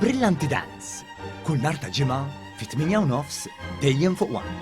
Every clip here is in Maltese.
Brillanti Dance, kull nhar ta' Ġimgħa fit-8 u nofs dejjem fuq One.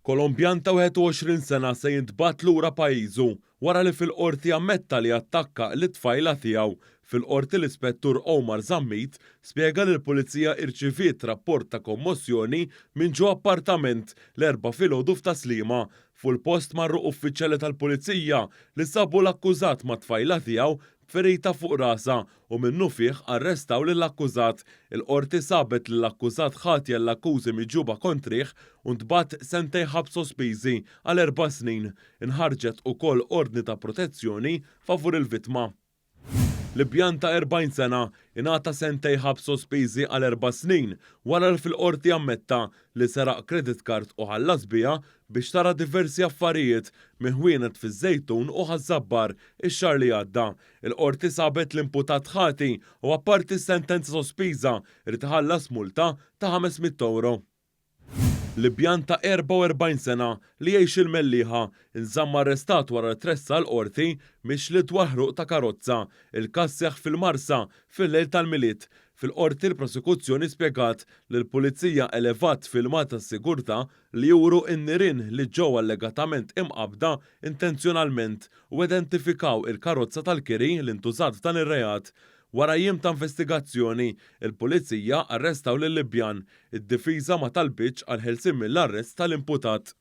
Kolombjan ta' 21 sena se jintbagħat lura pajjiżu wara li fil-Qorti ammetta li attakka lit-tfajla tiegħu. Fil-Qorti l-Ispettur Omar Zammit spjega li l-Pulizija irċiviet rapport ta' kommossjoni minn ġo appartament l-Erbgħa filgħodu f'Tas-Sliema. Fuq il-post marru uffiċjali tal-Pulizija li sabu l-akkużat mat-tfajla tiegħu b'ferita fuq rasha u minnufih arrestaw lill-akkużat. Il-Qorti sabet lill-akkużat ħati għall-akkużi miġjuba kontrih u ntbagħat sentejn ħabs sospiżi għal erba' snin. Inħarġet ukoll ordni ta' protezzjoni favur il-vittma. Libjan ta' 40 sena ingħata sentejn ħabs sospiżi għal erba' snin wara li fil-Qorti ammetta li seraq credit card u ħallas biha biex xtara diversi affarijiet minn ħwienet fiż-Żejtun u Ħaż-Żabbar ix-xahar li għadda. Il-Qorti sabet l-imputat ħati u apparti s-sentenza sospiża jrid iħallas multa ta' 500 ewro. Libjan ta' 44 sena li jgħix il-Mellieħa nżamm arrestat wara li tressaq l-Qorti mixli dwar ħruq ta' karozza. Il-każ seħħ fil-Marsa fil-lejl tal-Milied. Fil-Qorti l-Prosekuzzjoni spjegat li l-Pulizija elevat filmat tas-sigurtà li juru n-nirien li ġew allegatament imqabbda intenzjonalment u identifikaw il-karozza tal-kiri li ntużat f'dan ir-reat. Wara jiem ta' investigazzjoni, il-Pulizija arrestaw lil Libjan. Id-difiża ma talbitx għall-ħelsien mill-arrest tal-imputat.